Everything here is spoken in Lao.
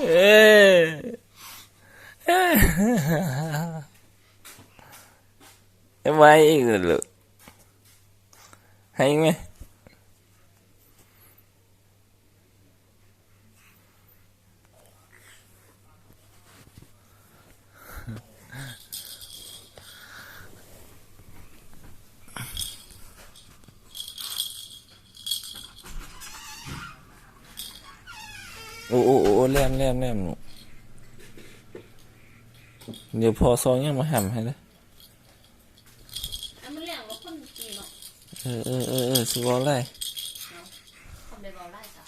ເອີ ເອີ ໄວ້ອີກແລ້ວລູກ ໃຫ້ອີກໄໝ? ໂອ້ ໂອ້ ໂອ້ ແຫຼມ ແຫຼມ ແຫຼມ ດຽວພໍ່ຊອກຫຍັງມາຫ້ຳໃຫ້ເດີ. ອັນມັນແຫຼງວ່າຄົນຈີນເນາະ. ເອີ ເອີ ເອີ ເອີ ຊິເວົ້າຫຼາຍ ເອົາ ຄຳໄດ້ເວົ້າຫຼາຍຊະ.